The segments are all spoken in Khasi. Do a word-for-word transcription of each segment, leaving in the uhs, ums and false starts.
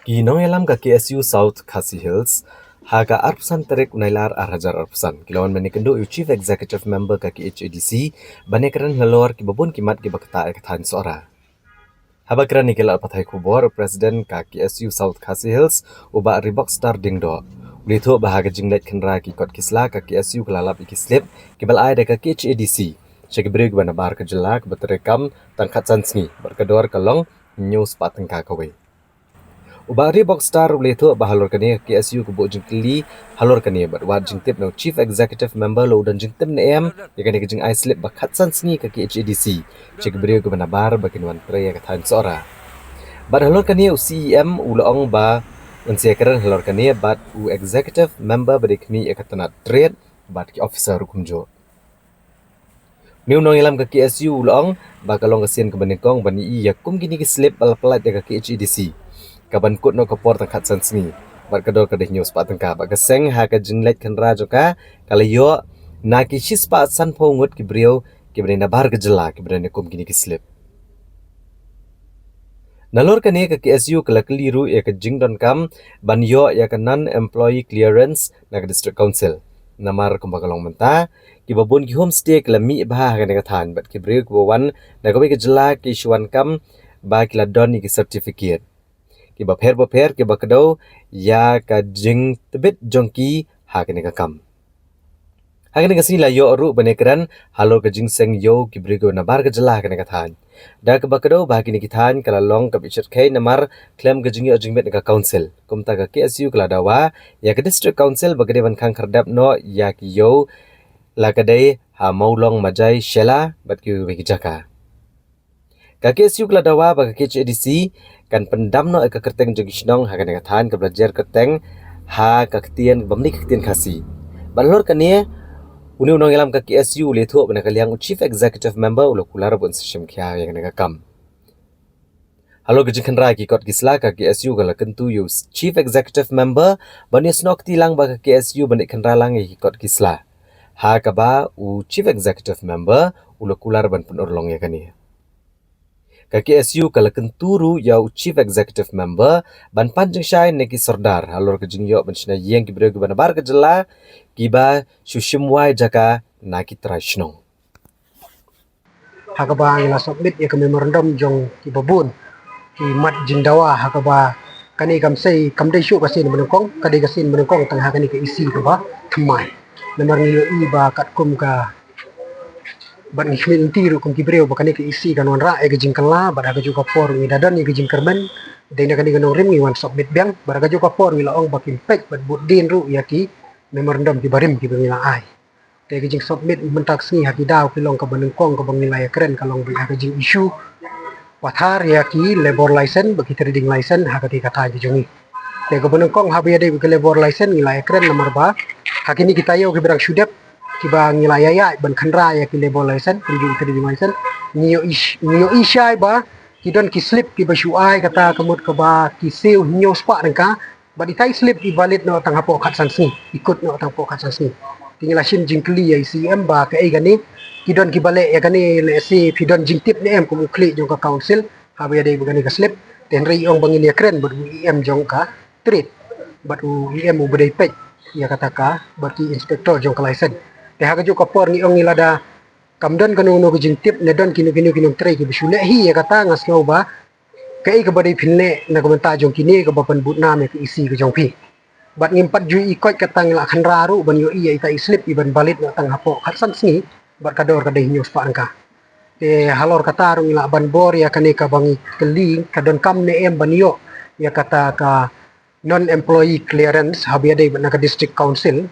Ki nongïalam ka K S U South Khasi Hills ha ka arphew san tarik u Nailar ar hajar arphew san ki la wan ban ïakynduh ïa u Chief Executive Member ka K H A D C ban ïakren halor kiba bun ki mat kiba ktah ïa ka thaiñ Sohra. Haba kren ïa ki lad pathai khubor, u President ka K S U South Khasi Hills, u Bah Ribokstar Diengdoh, u la ïathuh ba ha ka jingleit khynra ki kot ki sla, ka K S U ka la lap ïa ki slip kiba la ai da ka K H A D C sha ki briew kiba nabar ka jylla, kaba treikam tang khatsan sngi, bad ka dor ka long hynñiew spah tyngka kawei. U Bah Ribokstar u la ïathuh ba halor kane ka K S U ka buh jingkylli halor kane, bad wat jingtip na u Chief Executive Member lada u don jingtip ne em ïa kane ka jingai slip ba khatsan sngi ka K H A D C sha ki briew kiba nabar ba kin wan trei ïa ka thaiñ Sohra. Bad halor kane u C E M u la ong ba un sa ïakren halor kane bad u Executive Member ba dei khmih ïa ka tnat Trade bad ki officer ruh kumjuh. Une u nongïalam ka K S U u la ong ba ka long ka sien kaba nyngkong ban ïohi ïa kum kine ki slip ba la pyllait da ka K H A D C, kaban kut noh ka por tang khatsan sngi, bad ka dor ka dei hynñiew spah tyngka, bad ka seng ha ka jingleit khynra jong ka ka la ïoh na ki shispah sanphew ngut ki briew kiba dei nabar ka jylla kiba don ïa kum kine ki slip. Nalor kane ka K S U ka la kylli ruh ïa ka jingdonkam ban ïoh ïa ka non-employee clearance na ka District Council, namar kumba ka long mynta, kiba bun ki homestay ki la mih bha ha kane ka thaiñ, bad ki briew kiba wan na kawei ka jylla ki shu wan kam ba ki la don ïa ki certificate kiba pher bapher kiba kdew ïa ka jingtbit jong ki ha kane ka kam. Ha kane ka sngi la ïoh ruh ban ïakren halor ka jingseng ïew ki briew kiba nabar ka jylla ha kane ka thaiñ. Da kaba kdew ba ha kine ki thaiñ ka la long kaba shyrkhei namar khlem ka jingïoh jingmit na ka Council. Kumta ka K S U ka la dawa ïa ka District Council ba ka dei ban khang khyrdep noh ïa ki ïew, la ka dei ha Mawlong, Majai, Shella bad kiwei kiwei ki jaka. Ka K S U ka la dawa ba ka K H A D C kan pyndam noh ïa ka kyrteng jong ki shnong ha kane ka thaiñ kaba la jer kyrteng ha ka ktien, bym dei ka ktien Khasi. Bad halor kane, une u nongïalam ka K S U u la ïathuh ba na ka liang u Chief Executive Member u la kular ba un sa shim khia ïa kane ka kam. Halor ka jingkhynra ïa ki kot ki sla, ka K S U ka la kyntu ïa u Chief Executive Member ban ïasnoh kti lang bad ka K S U ban ïa khynra lang ïa ki kot ki sla, ha kaba u Chief Executive Member u la kular ban pynurlong ïa kane. Ka K S U ka la kyntu ruh ïa u Chief Executive Member ban pan jingshai na ki sordar halor ka jingïoh ban shna ïing ki briew kiba nabar ka jylla kiba shu shim wai jaka na ki trai shnong. Ha kaba ngi la submit ïa ka memorandum jong kiba bun ki mat jingdawa, ha kaba kane kam sei, kam dei shuh ka sien ba nyngkong, ka dei ka sien ba nyngkong tang ha kane ka E C kaba thymmai. Namar ngi ïohi ba katkum ka, bad ngi khmih lynti ruh kum ki briew ba kane ka E C kan wanrah ïa ka jingkylla, bad ha kajuh ka por ngi da don ïa ka jingkyrmen. Dei na kane ka nongrim ngi wan submit biang, bad ha kajuh ka por ngi la ong ba kim peit bad bud dien ruh ïa ki memorandum kiba rim kiba ngi la ai. Te ka jingsubmit mynta ka sngi ha ki daw ki long kaba nyngkong kaba ngi la ïakren ka long ba ïa ka jing issue pathar ïa ki labour license bad ki trading license ha kata ka thaiñ ka jong ngi. Te kaba nyngkong haba ïadei bad ki labour license ngi la ïakren namar ba ha kine ki taïew kiba dang shu dep kiba ngi la ïaid ban khynra ïa ki labour license, ki trading license, ngi ïohi, ngi ïohi shai ba ki don ki slip kiba shu ai kata ka mut kaba ki siew hynñiew spah tyngka, bad itai slip i valid noh tang hapoh khatsan sngi, i kut noh tang hapoh khatsan sngi. Te ngi la shim jingkylli ïa i C E M ba kaei kane, ki don kiba leh ïa kane, lehse phi don jingtip ne em kum u khlieh jong ka Council haba ïadei bad kane ka slip. Te hynrei i ong ba ngin ïakren bad u E M jong ka Trade bad u E M uba dei peit ïa kata ka, bad ki inspector jong ka license. Te ha kajuh ka por ngi ong ngi lada kam don kano kano ka jingtip ne don kino kino ki nongtrei kiba shu leh hi ïa kata, nga sngew ba kaei kaba dei phin leh na ka bynta jong kine kaba pynbud nam ïa ka E C ka jong phi. Bad ngim pat ju ïohi koit kata, ngi la khynra ruh ban ïohi ïa ita i slip iban valid noh tang hapoh khatsan sngi bad ka dor ka dei hynñiew spah tyngka. Te halor kata ruh ngi lah ban bor ïa kane kaba ngi kylli, ka donkam ne em ban ïoh ïa kata ka non-employee clearance haba ïadei bad na ka District Council.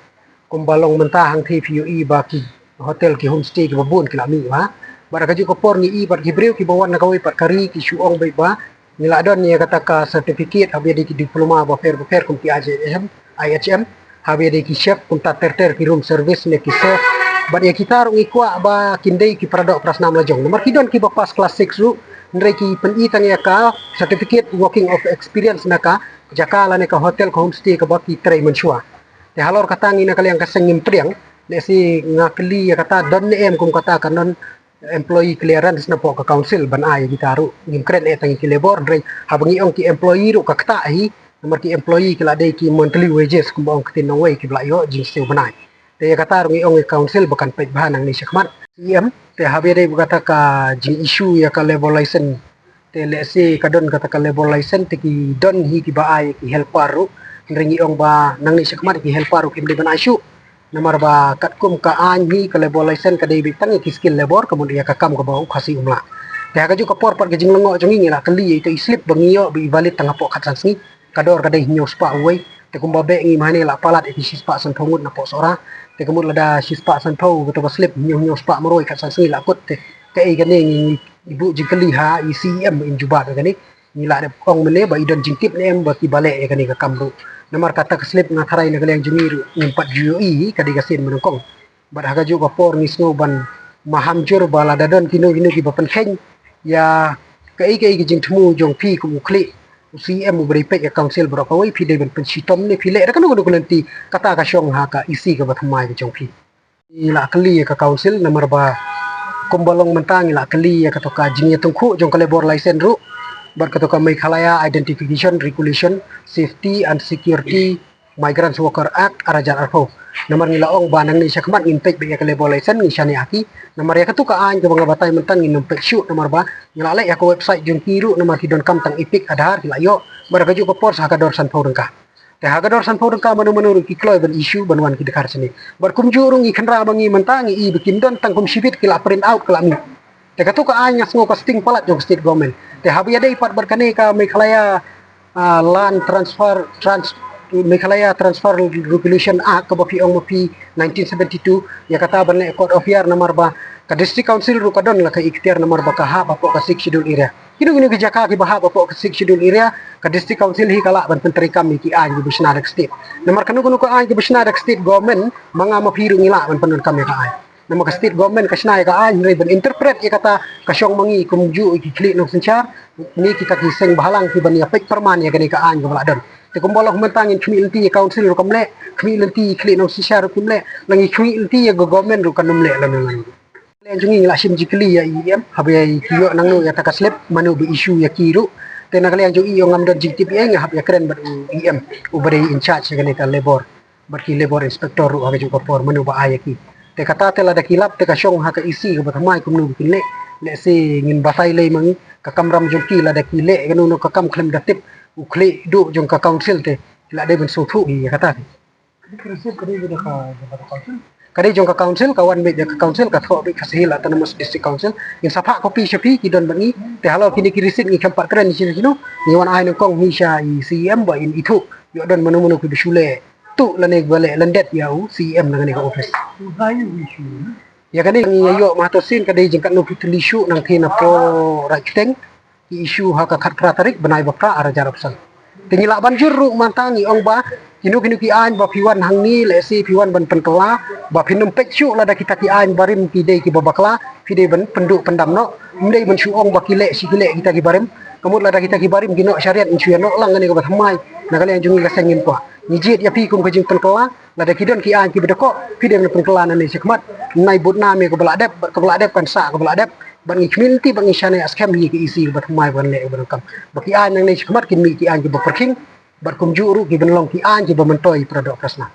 Kumba long mynta hangthie phi ïohi ba ki hotel, ki homestay kiba bun ki la mih bha. Bad ha kajuh ka por ngi i bad ki briew kiba wan na kawei pat ka ri ki shu ong beit ba ngi la don ïa kata ka certificate haba ïadei ki diploma bapher bapher kum ki I H M, I H M, haba ïadei ki chef, kumta ter ter ki room service ne ki chef. Bad ïa kita ruh ngi kwah ba kin dei ki paradoh parasnam lajong. Namar ki don kiba pass class six ruh, hynrei ki pyni tang ïa ka certificate working of experience na ka jaka lane ka hotel, ka homestay kaba ki trei mynshuwa. Te halor kata ngi na ka liang ka seng ngim pdiang, lehse nga kylli ïa kata don ne em kum kata ka non employee clearance napoh ka Council ban ai ïa kita ruh. Ngim kren eh tang ïa ki labour, hynrei haba ngi ong ki employee ruh ka ktah hi, Namar ki employee ki la dei ki monthly wages kumba ong ka ktien nongwei kiba la ïoh jingsiew bnai. Te ïa kata ruh ngi ong ïa ka council ba kan peit bha nangne shakhmat. E M, te haba ïadei bad kata ka jing issue ïa ka labour license. Te lehse ka don kata ka labour license te ki don hi kiba ai ki helper ruh. Hynrei ngi ong ba nangne shakhmat ki helper ruh kim dei ban ai shuh. Namar ba katkum ka aiñ hi ka labour license ka dei beit tang ïa ki skilled labour, ka mut ïa ka kam kaba u Khasi um lah. Te ha kajuh ka por pat ka jinglyngngoh jong ngi ngi la kylli ïa ita i slip ba ngi ïoh ba i valid tang hapoh khatsan sngi. Ka dor ka dei hynñiew spah uwei. Te kumba beh ngi mynne la palat ïa ki shispah sanphew ngut napoh Sohra. Te ka mut lada shispah sanphew kato ka slip, hynñiew, hynñiew spah marwei khatsan sngi la kut te. Kaei kane ngi, ngi buh jingkylli ha i C E M in jubab ïa kane. Ngi la dep ong mynne ba i don jingtip ne em ba kiba leh ïa kane ka kam ruh. Namar kata ka slip nga tharai na ka liang jong ngi ruh ngim pat ju ïohi ka dei ka sien ba nyngkong. Bad ha kajuh ka por ngi sngew ban maham jur ba lada don kino kino kiba pynkheiñ ïa kaei kaei ka jingthmu jong phi kum u khlieh u C E M uba dei peit ïa ka council baroh kawei, phi dei ban pynshitom ne phi leh da kano kano ka lynti, kata ka shong ha ka E C kaba thymmai ka jong phi. Ngi la kylli ïa ka council namar ba kumba long mynta ngi la kylli ïa kato ka jingïatyngkhuh jong ka labour license ruh bad kato ka Meghalaya Identification Regulation, Safety and Security Migrant Worker Act ar hajar arphew. Namar ngi la ong ba nangne shakhmat ngin peit beit ïa ka labour license, ngi shaniah ha ki. Namar ïa kato ka aiñ kaba nga batai mynta ngin ym peit shuh namar ba ngi la leit ïa ka website jong ki ruh namar ki donkam tang EPIC, Aadhaar ki la ïoh. Bad ha kajuh ka por sa ha ka dor sanphew tyngka. Te ha ka dor sanphew tyngka mano mano ruh ki kloi ban issue ban wan ki dkhar shane. Bad kumjuh ruh ngi kynrah ba ngi mynta ngi i ba kim don tang kum shibit ki la print out ki la mih. Te kato ka aiñ nga sngew ka sting palat jong ka state government. Te haba ïadei pat bad kane ka Meghalaya, ah, Land Transfer, Trans, Meghalaya Transfer Regulation Act kaba phi ong ma phi nineteen seventy-two, ïa kata ban leh court of appeal namar ba ka District Council ruh ka don la ka iktiar namar ba ka hap hapoh ka Sixth Schedule area. Kino kino ki jaka kiba hap hapoh ka Sixth Schedule area, ka District Council hi ka lah ban pyntreikam ïa ki aiñ kiba shna da ka state. Namar kano kano ka aiñ kiba shna da ka state government, ma nga ma phi ruh ngi lah ban pyndonkam ïa ka aiñ. Namar ka state government ka shna ïa ka aiñ, hynrei ban interpret ïa kata ka shong ma ngi kumjuh ïa ki khlieh nongsynshar ne kita ki seng bhalang kiban ïa peit pyrman ïa kane ka aiñ kaba la don. Te kumba long mynta ngin khmih lynti ïa council ruh kam leh, khmih lynti ïa ki khlieh nongsynshar ruh kim leh, la ngi khmih lynti ïa ka government ruh kan ym leh lano lano. Ka liang jong ngi ngi la shim jingkylli ïa i E M, haba ïa ki ïoh nangno ïa kata ka slip, mano ba issue ïa ki ruh. Te na ka liang jong i ong ngam don jingtip ei ei, nga hap ïa kren bad u E M uba dei in charge ïa kane ka labour bad ki labour inspector ruh ha kajuh ka por mano ba ai ïa ki. Te kata te lada ki lap te ka shong ha ka E C kaba thymmai kumno ba kin leh. Lehse ngin batai lei ma ngi ka kamram jong ki lada ki leh kano kano ka kam khlem da tip u khlieh duh jong ka council te ki la dei ban sngewthuh ïa kata. Ka dei jong ka council, ka wan beit da ka council, ka thoh beit ka sahil Autonomous District Council. Ngin sa phah copy sha phi ki don bad ngi. Te halor kine ki receipt ngi khlem pat kren sha kino. Ngi wan ai nyngkong hi sha i C E M ba in ithuh ïoh don mano mano kiba shu leh tuh lane ba leh lyndet ïa u C E M na kane ka office. Ïa kane ngi ïoh ma ha to sien ka dei jingkatno phi tylli shuh nangtei napoh Raidkiteng. Ki issue ha ka khatphra tarik bnai ba phra ar hajar arphew san. Te ngi lah ban jur ruh mynta ngi ong ba kino kino ki aiñ ba phi wan hangne lehse phi wan ban pynkylla ba phin ym peit shuh lada kita ki aiñ barim ki dei kiba bakla, phi dei ban pynduh pyndam noh. Ym dei ban shu ong ba ki leh shi ki leh kita ki barim. Ka mut lada kita ki barim ki noh shariat yn shu ïa noh lang kane kaba thymmai. Na ka liang jong ngi ka seng ngim kwah. Ngi jied ïa phi kum ka jingpynkylla, lada ki don ki aiñ kiba dkoh, phi dei ban pynkylla nangne shakhmat. Nai bud nam ïa kaba lah dep, bad kaba lah dep kan sah kaba lah dep. Bad ngi khmih lynti bad ngi shaniah skhem hi ka E C kaba thymmai ban leh kaba donkam. Ba ki aiñ nangne shakhmat kin mih ki aiñ kiba pyrkhing. Bad kumjuh ruh ki ban long ki aiñ kiba myntoi para doh para snam.